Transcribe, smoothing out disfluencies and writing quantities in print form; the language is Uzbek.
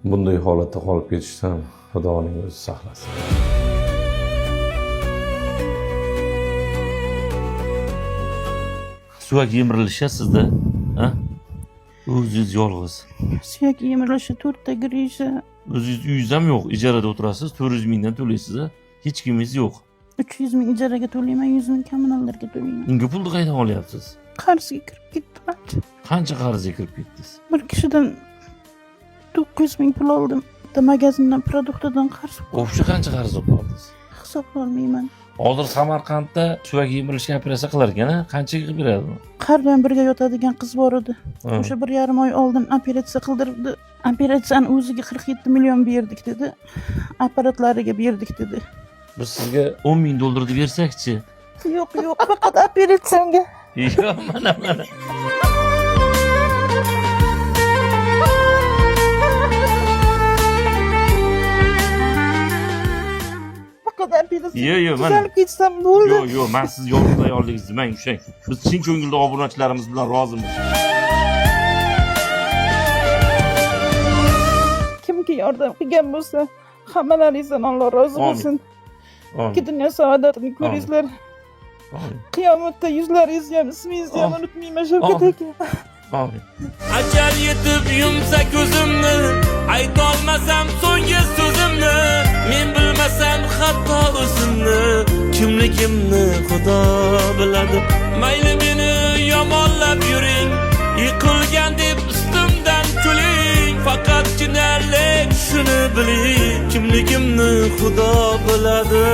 Bunday holatda qolib ketishdan Xudoning o'zi saqlasin. Suyak yemirilishi sizda, ha? O'zingiz yolg'iz. Suyak yemirilishi, 4 ta грыжа. O'zingiz uyingiz ham yo'q, ijarada o'tirasiz, 400 mingdan to'laysiz, a? Hech kimingiz yo'q. 300 ming ijaraga to'layman, 100 ming kommunallarga to'layman. Unga pulni qayerdan olyapsiz? Qarzga kirib ketdim ancha. Qancha qarzga kirib ketdingiz? Bir kishidan 900 ming pul oldim. Bitta magazindan, продукт idan qarz. Общий qancha qarz olib qoldingiz? Hisoblolmayman. Hozir Samarqandda suyak yemirilishga operatsiya qilar ekan, a? Qanchaga qilib beradi uni? Har doim birga yotadigan qiz bor edi. Ha. O'sha 1,5 oy oldin operatsiya qildirdi. Operatsiyani o'ziga 47 million berdik dedi, apparatlariga berdik dedi. Biz sizga 10 ming dollarni bersakchi? Yo'q, faqat operatsiyamga. Yo'q, mana mana. Faqat operatsiya. Yo'q, mana. Tuzalib ketsam bo'ldi. Yo'q, man siz yolg'iz ayolligingizni mang ushlang. Biz chin ko'ngildan obunachilarimiz bilan rozimiz. Kimki yordam qilgan bo'lsa, hammalaringizdan Alloh rozi Amin. bo'lsin. Amin. Ikki dunyo saodatini ko'ringizlar. Amin. Qiyomatda yuzlaringizni ham, ismingizni ham Amin. unutmayman, Shavkat Amin. aka. Amin. Ajal yetib yumsa ko'zimni, aytolmasam so'nggi so'zimni, men bilmasam hatto o'zimni, kimligimni Xudo biladi. Mayli, meni yomonlab yuring, yiqilgan deb ustimdan kuling, faqatgina lek shuni biling, kimligimni Xudo biladi.